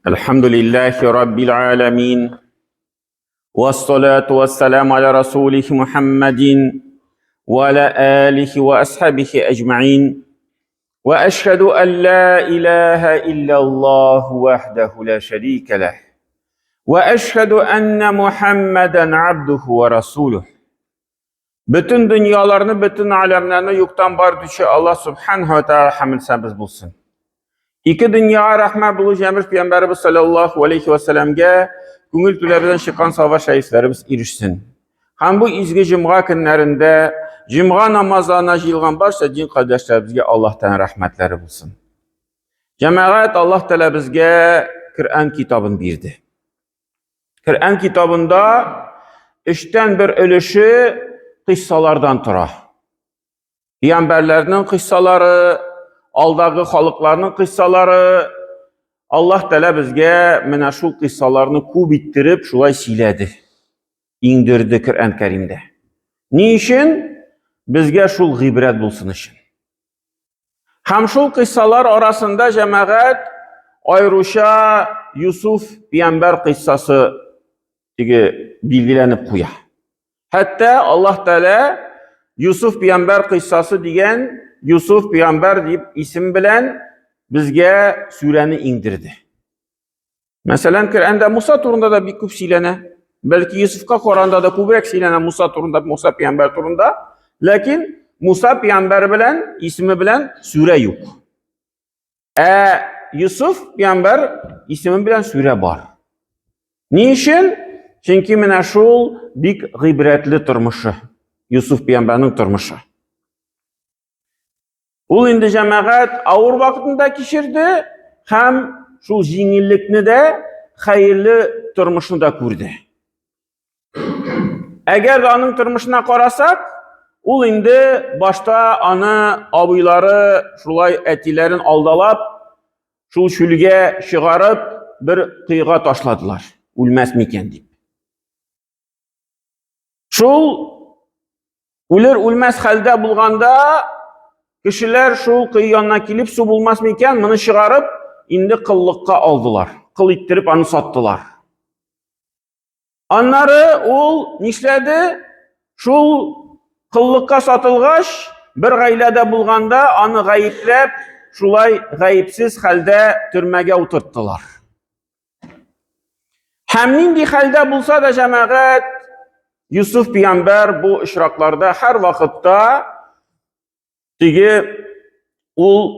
الحمد لله رب العالمين والصلاة والسلام على رسوله محمد وعلى آله وأصحابه أجمعين وأشهد أن لا إله إلا الله وحده لا شريك له وأشهد أن محمدا عبده ورسوله Бөтен дөньяларны, бөтен аләмнәрне юктан бар итүче Аллаһ субханһу ва тааля хәмд булсын. Ике дөньяга рәхмәт булу җәмеш пәйгамбәребез саллаллаһу алейхи ва сәлламгә күңел түләрдән чыккан сава шәрифләребез ирешсен. Һәм бу изге җомга көннәрендә җомга намазына җыелган барча дин кардәшләребезгә Аллаһтан рәхмәтләре булсын. Җәмәгать Аллаһ Тәгалә безгә Коръән китабын бирде. Коръән китабында өчтән бер өлеше кыйссалардан тора. Пәйгамбәрләрнең кыйссалары, алдагы халыкларның кыйссалары, Аллаһ Тәгалә безгә менә шул кыйссаларны күп иттереп шулай сөйләде. Иңдерде Коръән Кәримдә. Ни өчен? Безгә шул гыйбрәт булсын өчен. Һәм шул кыйссалар арасында җәмәгать аеруча Юсуф пәйгамбәр кыйссасы теге билгеләнеп куя. Хәтта Аллаһ Тәгалә Юсуф пәйгамбәр кыйссасы дигән Юсуф пәйгамбәр дип исем белән безгә сүрәне иңдерде. Мәсәлән, Коръәндә Муса турында да бик күп сөйләнә. Бәлки Юсуфка караганда да күбрәк сөйләнә Муса турында, Муса пәйгамбәр турында. Ләкин Муса пәйгамбәр белән исеме белән сүрә юк. Ә Юсуф пәйгамбәр исеме белән сүрә бар. Ни өчен? Чөнки менә шул бик гыйбрәтле тормышы, Юсуф пәйгамбәрнең тормышы. Ул инде җәмәгать авыр вакытында кичерде һәм шул җиңеллекне дә, хәерле тормышны да күрде. Әгәр дә аның тормышына карасак, ул инде башта аны абыйлары шулай әтиләрен алдалап, шул чүлгә чыгарып, бер кыйга ташладылар, үлмәс микән дип. Шул үлер үлмәс хәлдә булганда кешеләр шул кое янына килеп су булмас микән, моны чыгарып инде кыллыкка алдылар. Кыл иттереп аны саттылар. Аннары ул нишләде? Шул кыллыкка сатылгач, бер гаиләдә булганда аны гаепләп, шулай гаепсез хәлдә төрмәгә утырттылар. Һәм нинди хәлдә булса да җәмәгать Юсуф пәйгамбәр бу очракларда һәр вакытта теге ул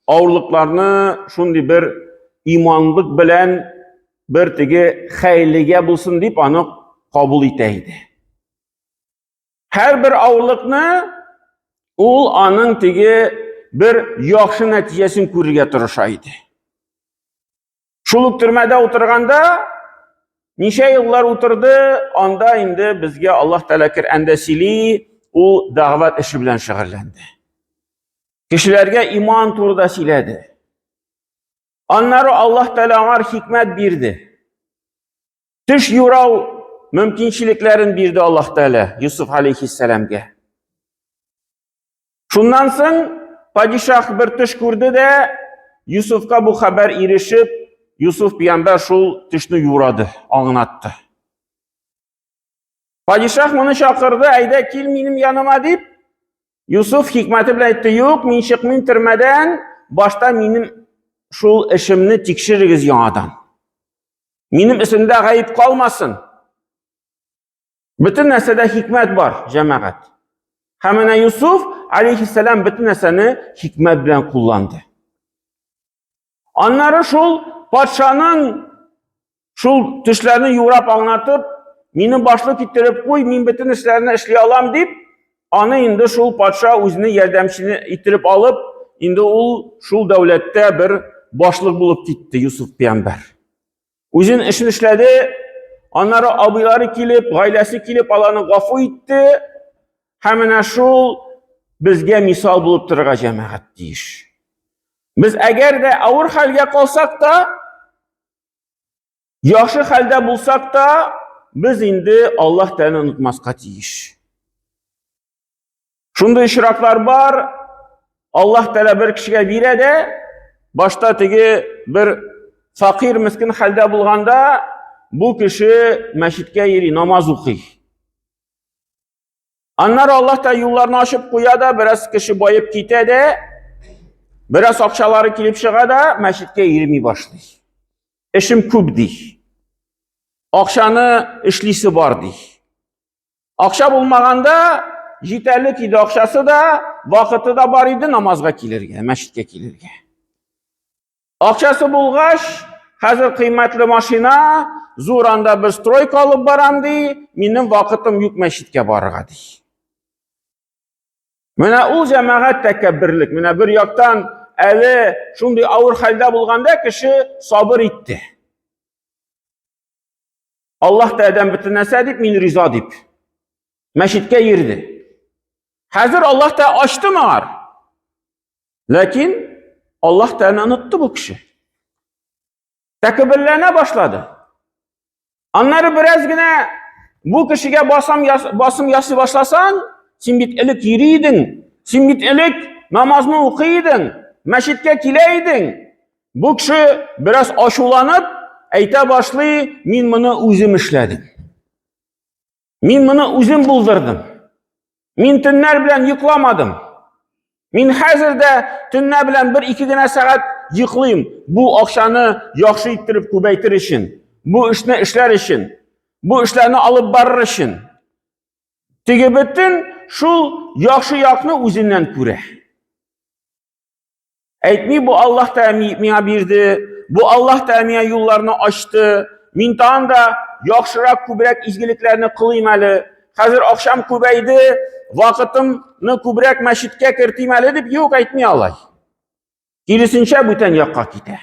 авырлыкларны шундый бер иманлык белән бер теге хәйлегә булсын дип аны кабул итә иде. Һәрбер авырлыкны ул аның теге бер яхшы нәтиҗәсен күрергә тырыша иде. Шул ук төрмәдә утырганда ничә еллар утырды, анда инде безгә Аллаһ Тәгалә Коръәндә сөйли, ул дәгъват эше белән шөгыльләнде. Кешеләргә иман турында сөйләде. Аннары Аллаһ Тәгалә аңар хикмәт бирде. Төш юрау мөмкинчелекләрен бирде Аллаһ Тәгалә Юсуф алейхиссәламгә. Шуннан соң падишах бер төш күрде дә, Юсуфка бу хәбәр ирешеп, Юсуф пәйгамбәр шул төшне юрады, аңлатты. Падишах моны чакырды, әйдә кил минем яныма дип. Юсуф хикмәте белән әйтте, юк, мин чыкмыйм төрмәдән, башта минем шул эшемне тикшерегез яңадан. Минем эшемдә гаеп калмасын. Бөтен нәрсәдә хикмәт бар, җәмәгать. Һәм менә Юсуф алейхиссалам бөтен нәрсәне хикмәт белән кулланды. Аннары шул патшаның шул төшләрне юрап аңлатып, мине башлык иттереп куй, мин бөтен эшләрне эшли алам дип, аны инде шул патша үзенең ярдәмчене иттереп алып, инде ул шул дәүләттә бер башлык булып китте Юсуф пәйгамбәр. Үзен эшен эшләде, аннары абыйлары килеп, гаиләсе килеп, аларны гафу итте. Һәм менә шул безгә мисал булып торырга җәмәгать тиеш. Без әгәр дә авыр хәлгә калсак та, яхшы хәлдә булсак та, без инде Аллаһ Тәгаләне онытмаска тиеш. Шундый очраклар бар, Аллаһ Тәгалә бер кешегә бирә дә, башта теге бер Факир мескен хәлдә булганда, бу кеше мәчеткә йөри, намаз укый. Аннары Аллаһ та юлларны ачып куя да, бераз кеше баеп китә дә, бераз акчалары килеп чыга да, мәчеткә йөрми башлый. Эшем күп ди. Акчаны эшлисе бар ди. Акча булмаганда җитәрлек иде акчасы да, вакыты да бар иде намазга килергә, мәчеткә килергә. Акчасы булгач, хәзер кыйммәтле машина, зур анда бер стройка алып барам ди, минем вакытым юк мәчеткә барырга ди. Менә ул җәмәгать тәкәбберлек. Менә бер яктан әле шундый авыр хәлдә булганда кеше сабыр итте. Аллаһ Тәгаләдән бөтен нәрсә дип, мин риза дип. Мәчеткә йөрде. Хәзер Аллаһ Тәгалә ачты моңар. Ләкин Аллаһ Тәгаләне онытты бу кеше. Тәкәбберләнә башлады. Аннары бераз генә бу кешегә басам басым ясый башласаң, син бит элек йөри идең, син бит элек намазны укый идең, мәчеткә килә идең. Бу кеше бераз ачуланып әйтә башлый, мин моны үзем эшләдем. Мин моны үзем булдырдым. Мин төннәр белән йокламадым. Мин хәзер дә төннәр белән бер-ике генә сәгать йоклыйм. Бу акчаны яхшы иттереп күбәйтер өчен, бу эшне эшләр өчен, бу эшләрне алып барыр өчен. Теге бөтен шул яхшы якны үзеннән күрә. Әйтми, бу Аллаһ Тәгалә миңа бирде, бу Аллаһ Тәгалә миңа юлларны ачты. Мин тагын да яхшырак, күбрәк изгелекләрне кылыйм әле. Хәзер акчам күбәйде, вакытымны күбрәк мәчеткә кертим әле дип юк әйтми алай. Киресенчә бүтән якка китә.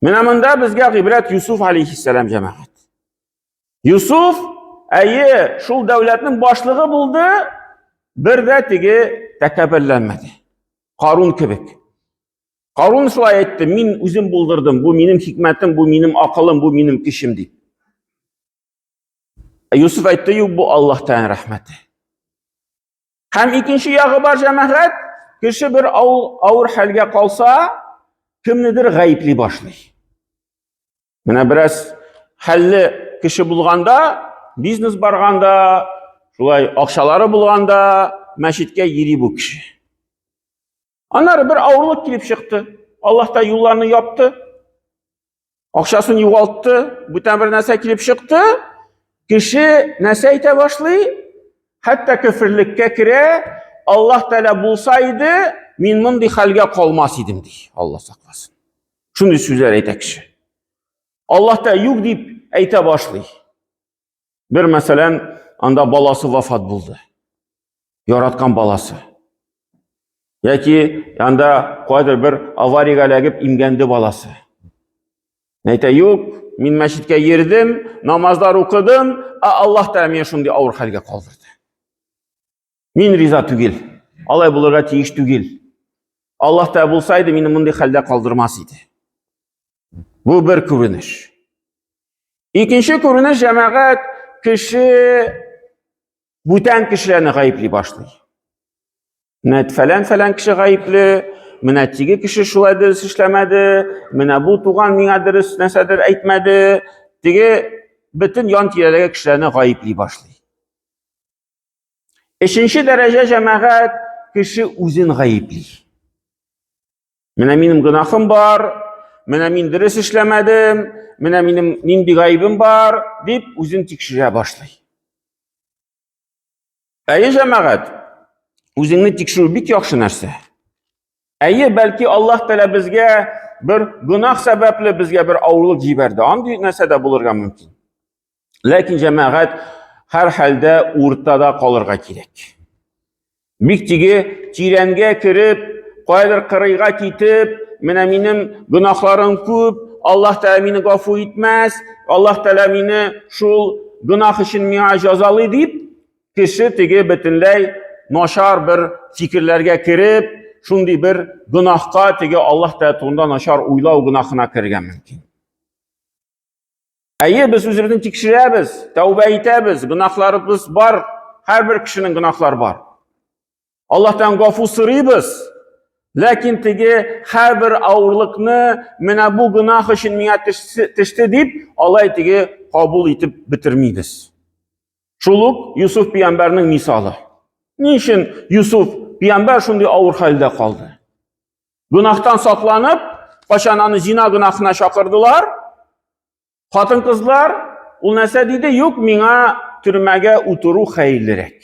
Менә монда безгә гыйбрәт Юсуф алейхиссалам җәмәгать. Юсуф, әйе, шул дәүләтнең башлыгы булды, бер дә теге тәкәбберләнмәде. Карун кебек. Карун шулай әйтте, мин үзем булдырдым, бу минем хикмәтем, бу минем акылым, бу минем көчем дип. Ә Юсуф әйтте, юк, бу Аллаһ Тәгалә рәхмәте. Һәм икенче ягы бар җәмәгать, кеше бер авыр хәлгә калса, кемнедер гаепли башлый. Менә бераз хәлле кеше булганда, бизнес барганда, шулай акчалары булганда мәчеткә йөри бу кеше. Аннары бер авырлык килеп чыкты. Аллаһ та юлларны япты. Акчасын югалтты, бүтән бер нәрсә килеп чыкты. Кеше нәрсә әйтә башлый? Хәтта көферлеккә керә, Аллаһ Тәгалә булса иде, мин мондый хәлгә калмас идем ди. Аллаһ сакласын. Шундый сүзләр әйтә кеше. Аллаһ та юк дип әйтә башлый. Бер мәсәлән, анда баласы вафат булды. Яраткан баласы. Яки анда кайдыр бер авариягә эләгеп имгәнде баласы. Әйтә, юк, мин мәчеткә йөрдем, намазлар укыдым, ә Аллаһ та мине шундый авыр хәлгә калдырды. Мин риза түгел. Алай булырга тиеш түгел. Аллаһ та булса иде, мине мондый хәлдә калдырмас иде. Бу бер күренеш. Икенче күренеш җәмәгать кеше бүтән кешеләрне гаепли башлый. Менә фәлән-фәлән кеше гаепле, менә теге кеше шулай дөрес эшләмәде, менә бу туган миңа дөрес нәрсәдер әйтмәде. Теге бөтен ян тирәдәге кешеләрне гаепли башлый. Өченче дәрәҗә җәмәгать кеше үзен гаепли. Менә минем гөнаһым бар, менә мин дөрес эшләмәдем, менә минем нинди гаебем бар, дип үзен тикшерә башлый. Әйе, җәмәгать, үзеңне тикшерү бик яхшы нәрсә. Әйе, бәлки Аллаһ Тәгалә безгә бер гөнаһ сәбәпле безгә бер авырлык җибәрде. Андый нәрсә дә булырга мөмкин. Ләкин җәмәгать һәр хәлдә уртада калырга кирәк. Бик тиге тирәнгә кереп, кайдыр кырыйга китеп, менә минем гөнаһларым күп, Аллаһ Тәгалә мине гафу итмәс, Аллаһ Тәгалә мине шул гөнаһ өчен миңа җәзалый дип, кеше теге бөтенләй начар бер фикерләргә кереп, шундый бер гөнаһка, теге Аллаһ Тәгалә турында начар уйлау гөнаһына керергә мөмкин. Әйе, без үзебезне тикшерәбез, тәүбә итәбез, гөнаһларыбыз бар, һәрбер кешенең гөнаһлары бар. Аллаһтан гафу сорыйбыз. Ләкин теге һәрбер авырлыкны менә бу гөнаһ өчен миңа төште дип, алай теге кабул итеп бетермибез. Шул ук Юсуф пәйгамбәрнең мисалы. Ни өчен Юсуф пәйгамбәр шундый авыр хәлдә калды? Гөнаһтан сакланып, кайчан аны зина гөнаһына чакырдылар, хатын-кызлар, ул нәрсә диде? Юк, миңа төрмәгә утыру хәерлерәк.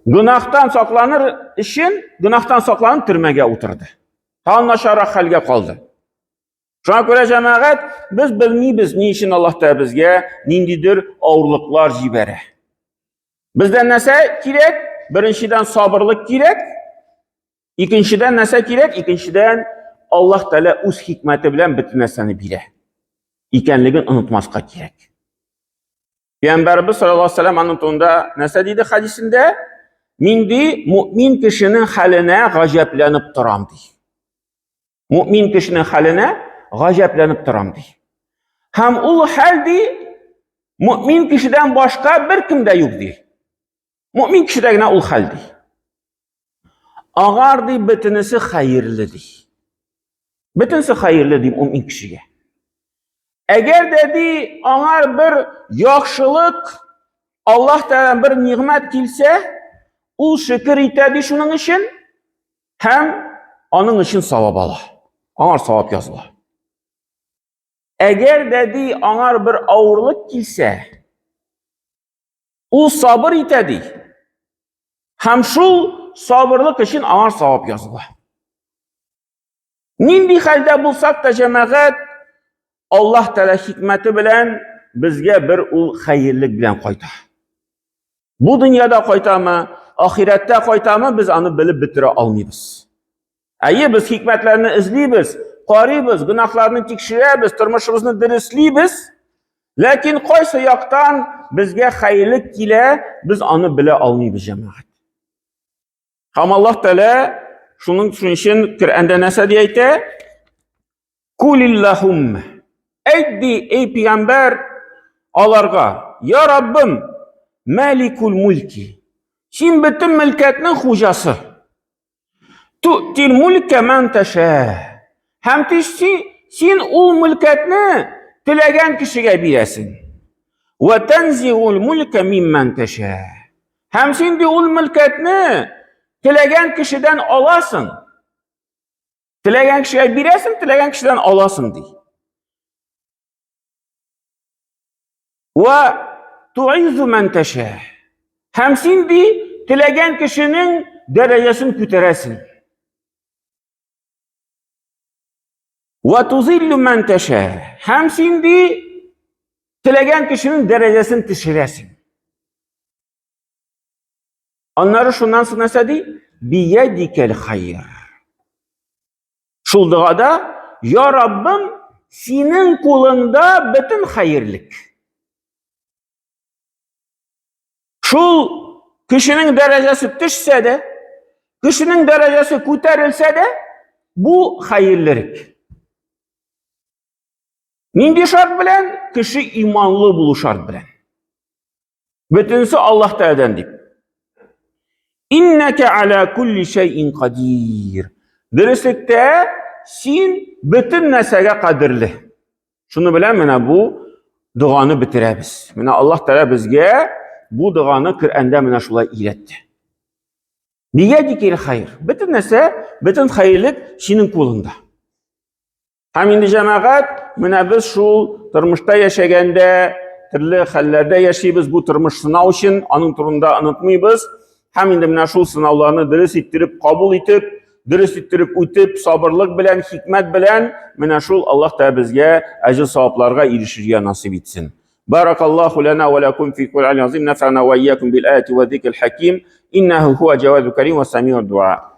Гөнаһтан сакланыр өчен, гөнаһтан сакланып төрмәгә утырды. Тагын начаррак хәлгә калды. Шуңа күрә җәмәгать, без белмибез, ни өчен Аллаһ Тәгалә безгә ниндидер авырлыклар җибәрә. Бездән нәрсә кирәк? Беренчедән сабырлык кирәк. Икенчедән нәрсә кирәк? Икенчедән Аллаһ Тәгалә үз хикмәте белән бөтен нәрсәне бирә. Икәнлеген онытмаска кирәк. Пәйгамбәребез саллаллаһу алейһи вәсәлләм аның турында нәрсә диде хәдисендә? Мин ди мөмин кешенең хәленә гаҗәпләнеп торам ди. Мөмин кешенең хәленә гаҗәпләнеп торам ди. Һәм ул хәл ди мөмин кешедән башка беркем дә юк ди. Мөмин кешедә генә ул хәл ди. Агар ди бөтенесе хәерле ди. Бөтенесе хәерле ди мөмин кешегә. Әгәр дә ди аңар бер яхшылык, Аллаһ Тәгаләдән бер нигъмәт килсә, ул шөкер итә ди шуның өчен һәм аның өчен савап ала. Аңар савап языла. Әгәр дә ди аңар бер авырлык килсә, ул сабыр итә ди. Һәм шул сабырлык өчен аңар савап языла. Нинди хәлдә булсак та җәмәгать, Аллаһ Тәгалә хикмәте белән безгә бер ул хәерлек белән кайта. Бу дөньяда кайтамы, ахирәттә кайтамы, без аны белеп бетерә алмыйбыз. Әйе, без хикмәтләрне эзлибез, карыйбыз, гөнаһларны тикшерәбез, тормышыбызны дөреслибез. Ләкин кайсы яктан безгә хәерлек килә, без аны белә алмыйбыз, җәмәгать. Һәм Аллаһ Тәгалә шуның өчен Коръәндә нәрсә ди әйтә? Кулиллахумма. Әйт ди, эй пәйгамбәр, аларга, я Раббым, мәликул мульки. Син бөтен мөлкәтнең хуҗасы. Ту'тил мулька ман таша. Һәм син ул мөлкәтне теләгән кешегә бирәсең. Ва танзигул мулька мимман таша. Һәм син ди ул мөлкәтне теләгән кешедән аласың. Теләгән кешегә бирәсең, теләгән кешедән аласың ди. Ва туизу ман таша. Һәм син ди теләгән кешенең дәрәҗәсен күтәрәсең. Ва тузиллу ман таша. Һәм син ди теләгән кешенең дәрәҗәсен төшерәсең. Аннары шуннан соң нәрсә ди? Биядикәл хайр. Шул догада, Я Раббым, синең кулыңда бөтен хәерлек. Шул кешенең дәрәҗәсе төшсә дә, кешенең дәрәҗәсе күтәрелсә дә, бу хәерлерек. Нинди шарт белән? Кеше иманлы булу шарт белән. Бөтенесе Аллаһ Тәгаләдән дип. Иннәкә аля кулли шәйин кадир. Дөреслектә син бөтен нәрсәгә кадерле. Шуны белән менә бу доганы бетерәбез. Менә Аллаһ Тәгалә безгә бу доганы Коръәндә менә шулай өйрәтте. Биядикил хайр. Бөтен нәрсә, бөтен хәерлек синең кулыңда. Һәм инде җәмәгать, менә без шул тормышта яшәгәндә, төрле хәлләрдә яшибез, бу тормыш сынау өчен, аның турында онытмыйбыз. Һәм инде менә шул сынауларны дөрес иттереп кабул итеп, дөрес иттереп үтеп, сабырлык белән, хикмәт белән, менә шул Аллаһ Тәгалә безгә әҗер-савапларга ирешергә насыйп итсен. بارك الله لنا ولكم في كل عظيم نفعنا وإياكم بالآية والذكر الحكيم إنه هو جواد كريم وسميع الدعاء.